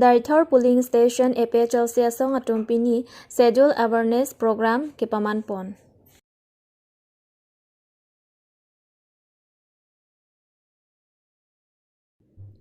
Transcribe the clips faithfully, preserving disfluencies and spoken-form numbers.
Daithor Polling Station A P H L C asong atum pini Schedule Awareness Program kepaman pon.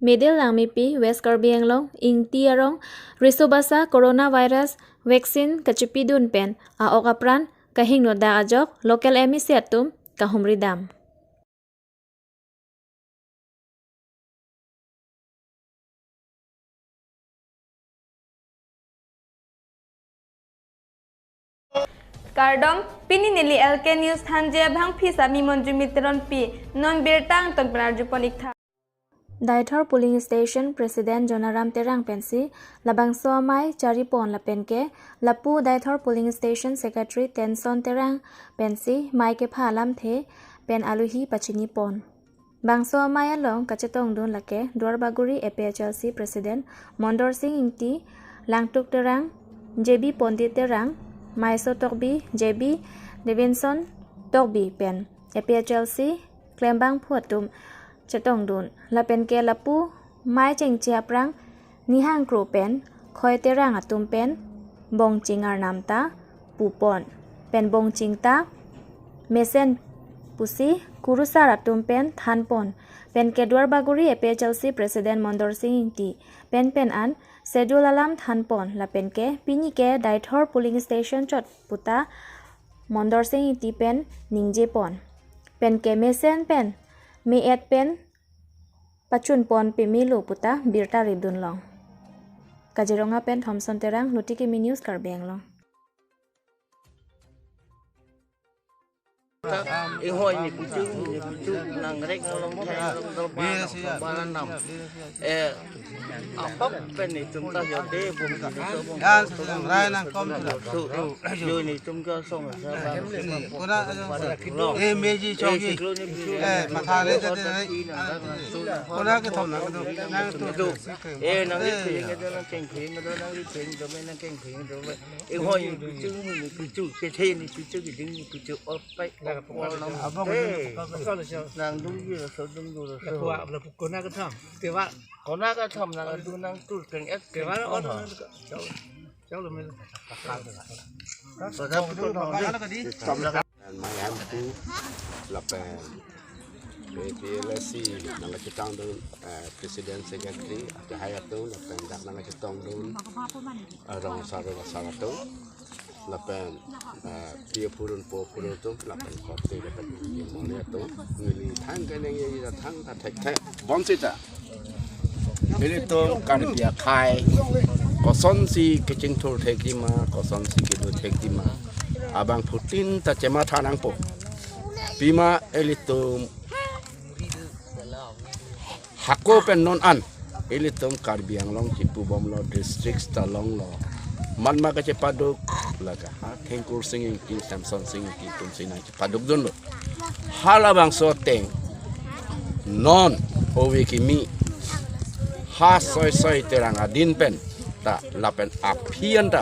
Middle Langmepi, West Karbi Anglong, Ingti arong, riso basa coronavirus vaccine kachipidun pen a-ok apran kahingno dak ajok local M A C atum kahumri dam. Kardom, pini neli L K News thanji abangpi sami Monjumi Teronpi, non birta angton pen arjupon iktha. Daithor Polling Station President Jonaram Terang pensi labangso amei charipon lapen ke lapu Daithor Polling Station Secretary Tenson Terang pensi mei kepha alamthe pen aluhi pachinipon. Bangso amei along kachetongdun lake Duarbagori A P H L C President Mondor Sing Ingti, Langtuk Terang, J B Pondit Terang, Maiso Tokbi, J B Devinson Tokbi pen A P H L C klembangphu atum chetongdun. Lapen ke lapu mei chengche aphrang Nihang Kro pen Khoi Terang atum pen Bongching Arnam ta pupon pen Bongching ta mesen pusi kurusar atum pen thanpon. Pen ke Duarbagori A P H L C President Mondor Sing Ingti pen pen an Schedule alam thanpon lapen ke pini ke Daithor Polling Station chot puta Mondor Sing Ingti pen ningjepon. Pen ke mesen pen me-et pen pachunpon pemelo puta birta ridunlong. Kaziranga pen Thompson Terang, Luti Kimi News, Karbi Anglong. Ihoi ni pitu, ni pitu, nang rek ngalong thai, ngalong dal ba, nang soba nam. Eh, apa pen ni tum ta yo de, bum ki so, bum. Yan, so, so, rai nang kom tu. So, yo ni tum ka song sa ba. Ni, kuna, eh, meji choki. Eh, matha le de, de, de. Kuna ke thom nang tu. Nang tu. Eh, nang ri ping, nang keng ping, nang ri ping, nang keng ping. Ihoi ni pitu, ni pitu, kethe ni pitu, keding ni pitu, ol pai, ol nam. Abang te. Nang dung ju so, dung ju so. Kona kethom. Kona kethom nang dung nang tu keng et. Kona ol. Chau, chau lo mel. Soda putu nang. Mayan tu lapen A P L C nangkachetongdun, eh, President Secretary, akehai atum, lapen dak nangkachetongdun, eh, rong asar rong asar atum, lapen, eh, pi apurun po apurun atum, lapen korte lapen mole atum, neli thang keneng ye thang ta thekthek bom sita. Ilitum Karbi akhei kosonsi kechingthur thekji ma, kosonsi kedo thekji ma, abangphutin ta chematha nangpo. Pima ilitum hako pen non an ilitum Karbi Anglong chipubomlo, district ta longlo. Manma kachepaduk lake ha Thengkur Sing Ingti, Samson Sing Ingti atumsi nangchepadukdunlo. Halabangso ateng non ove kimi ha Soi Soi Terang adin pen ta lapen aphi an ta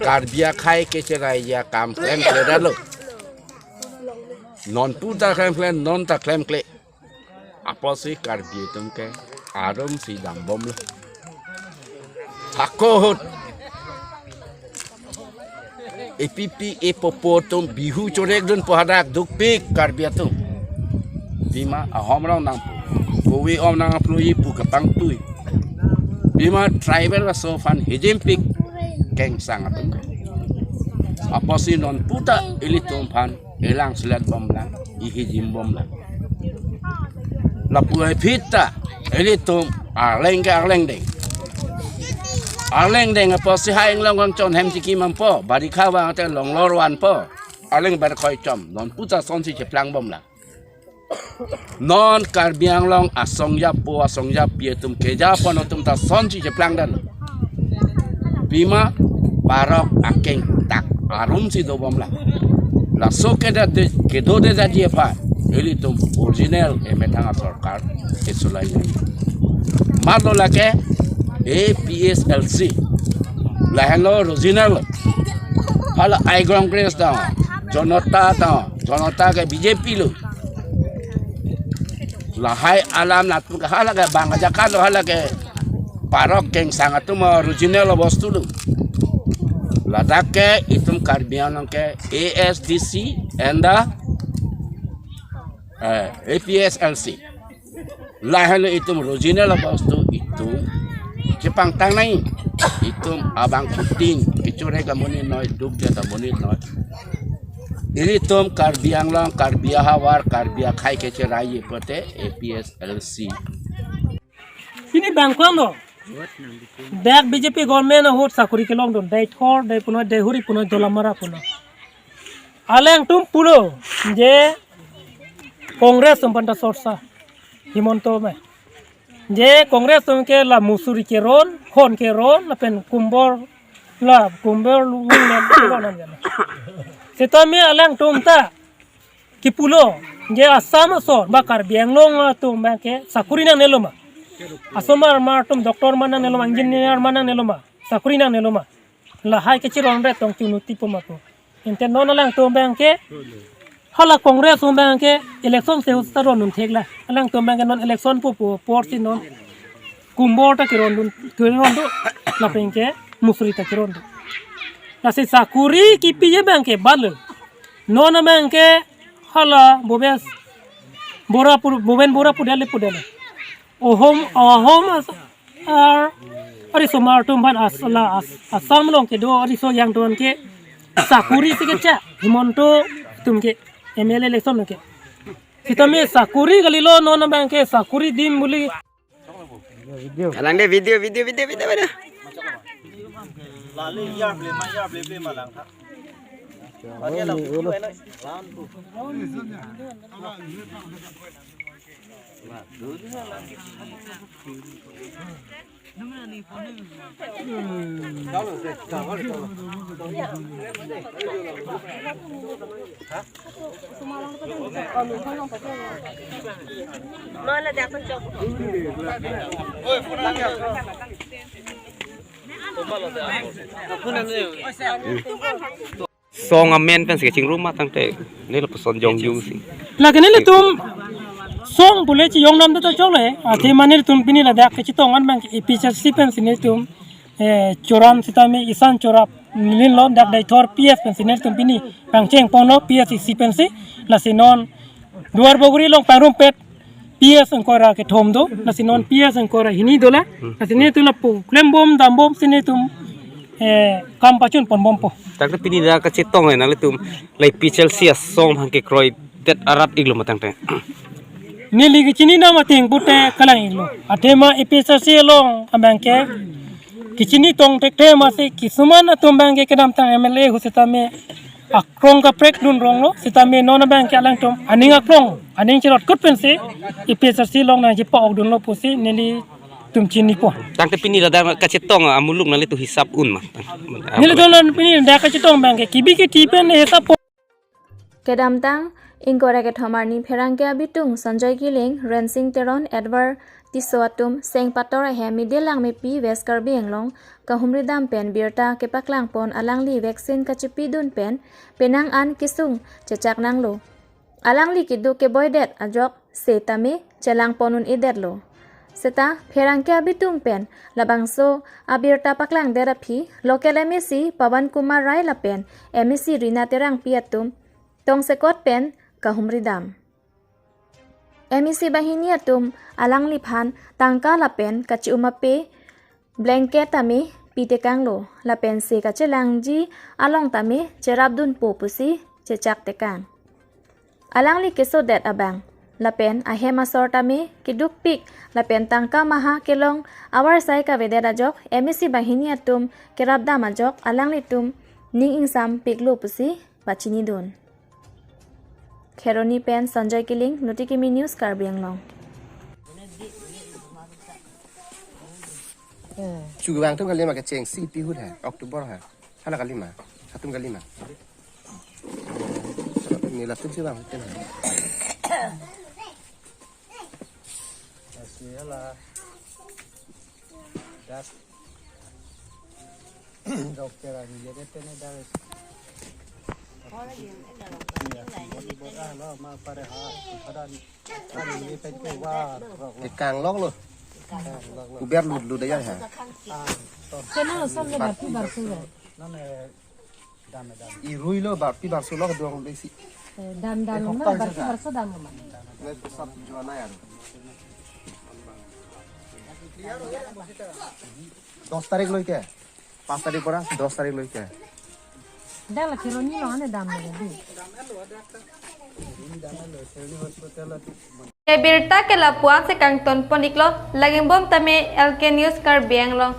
Karbi akhei kecherai akam klemkledetlo. Non pu ta klemkle, non ta klemkle. Apotsi Karbi atum ke arumsi dambomlo. Hako ahut epipi epopo atum Bihu chorekdunpo hadak dukpik Karbi atum. Pima ahom rong nangpo, kove om nang aploji pu kapangtui. Pima tribal laso aphan hijimpik kengsang atum. Apotsi non pu ta ilitum aphan elang selet bomlang, ihijimbomlang. Lapu aphi ta ilitum arleng ke arleng deng. Arleng deng apotsi ha inglong kangchon hem chiki mampo, barikha vang te longlor vanpo. Arleng bar khoi chom, non pu ta sonsi cheplangbomlang. Non Karbi Anglong asong japo, asong japi atum kejapon atum ta sonsi cheplangdetlo. Pima parok akeng dak arumsi dobomlang. Laso kedo de, kedo de daji aphan ilitum original emethang asorkar kesolai. Matlo lake A P H L C. Lahenlo original. Hala I Congress ta, Janata ta, Janata ke B J P lo. Lahai alam latum ke hala ke bang ajakatlo, hala ke Parok Kengsang atum original bostu do. Ladak ke itum Karbi Anglong ke A S D C and the eh, A P H L C. Lahelo itum original bostu itum chepangtang nangji. Itum abangphutin kechorek amonit noi, dukdet amonit noi. Ilitum Karbi Anglong, Karbi ahavar, Karbi akhei kecheraipote A P H L C. Pini bangkon lo. Dak B J P government ahut sakori kelongdun. Deithor, Deipunoi, Deihori punoi, Dolamara punoi. Alangtum pulo je Congress atum aphan ta sorsa. Himanta me. Je Congress atum ke la musuri keron, khon keron, lapen kumbor, la kumbor lunglen keron an jana. Setame alangtum ta kipulo, je Assam asor ba Karbi Anglong atum abang ke sakori nangnelo ma. Asomar mar atum, doctor mar nangnelo ma, engineer mar nangnelo ma, sakori nangnelo ma. Lahai kechiron ret tong chunu tipo ma ko. Ante non alangtum abang ke, hala Congress atum abang ke election se usta rondun theklo. Alangtum abang ke non election po po apor si non kumbor ta kerondun, kerondun, lapen ke musuri ta kerondun. Lasi sakori kipiji abang ke balo. Non abang ke hala Bhupendra Bora pu, Bhupen Bora pudele pudele. Ohom, ohom as, ar, arisomar atum aphan as, la as, Assam along kedo ariso jangdun ke sakori si kecha, Himanta atum ke M L A election ke. Setame sakori kalilo, non abang ke sakori dim buli. Kalang de video, video, video, video, video. Song amen pen si kachingrum ma tangte, ne lapuson jong jung si. Lake nelitum song pule chijong nam ta chole. Athema nelitum pini ladak kachetong an abang A P H L C pensi nelitum, eh, Choram setame Isan Chorap nilin lo, dak Deithor P S pensi nelitum pini pangcheng ponlo, P S C pensi. Lasi non Duarbagori along pangrumpet P S ingkoi ra kethom do, lasi non P S ingkoi ra hini do la. Lasi nelitum lapu klembom dambom si nelitum, eh, kam pachun ponbompo. Tangte pini dak kachetong, eh, nanglitum la A P H L C asong abang kekroidet arat iklo ma tangte. Neli kachini nam atheng pute kalang iklo. Athema A P H L C along abang ke kachini tong thekthe masi kisuman atum abang ke kedamtang M L A ahut setame akrong kaprek dun rong lo, setame non abang ke alangtum aning akrong, aning cherot kut pensi A P H L C along nangchepa-ok dunlo pusi nelitum chinipo. Tangte pini ladak kachetong amuluk nanglitum hisap un ma? Nelitum non pini dak kachetong abang ke kibi kithi pen hisap po. Kedamtang, ingkoi ra kethom arni pherangke abitung Sanjoy Killing, Rensing Teron, Edward Tisso atum seng pator ahem Middle Langmepi West Karbi Anglong kahumri dam pen birta kepaklang pon alangli vaccine kachipi dun pen penang an kesung chechak nanglo. Alangli keduk keboidet ajok setame chelang pon un-edetlo. Seta pherangke abitung pen labangso abirta paklang det aphi local M A C Pawan Kumar Rai lapen M A C Rina Terangpi atum tongsekot pen kahumri dam. M A C banghini atum alangliphan tangka lapen kachi-um ape blanket tame pitekanglo lapen se kachelangji along tame cherap dunpo pusi chechak tekang. Alangli kesodet abang lapen ahem asor tame kedukpik lapen tangka maha kelong avarsai kavedet ajok M A C banghini atum kerapdam ajok alanglitum ning ingsampiklo pusi pachinidun. Kheroni pen Sanjoy Killing, Luti Kimi News, Karbi Anglong. Chuvang atum kalima kechengsi pi ahut ha, October ha. Hala kalima, atum kalima. Neli atum si vang atum ha. Asi hala. Das. Dokter ani jadi tene das. Iya, bodi bola lo ma pare ha. Padan. Ani ini pen keluar. Tekang lok lo. Uber lut lut aja ya. Channel samle baphi barso ya. Irui lo baphi barso lo dong besi. Eh, dam dam lo, baphi barso dam lo ma. Sab jual ya. দশ তারিখ লৈকে, পাঁচ তারিখ পৰা দশ তারিখ লৈকে। Dak la keroni lo ane dam lo di. Ebirta ke lapuan si kangton pon iklo, Laginbom Tame, L K News Karbi Anglong.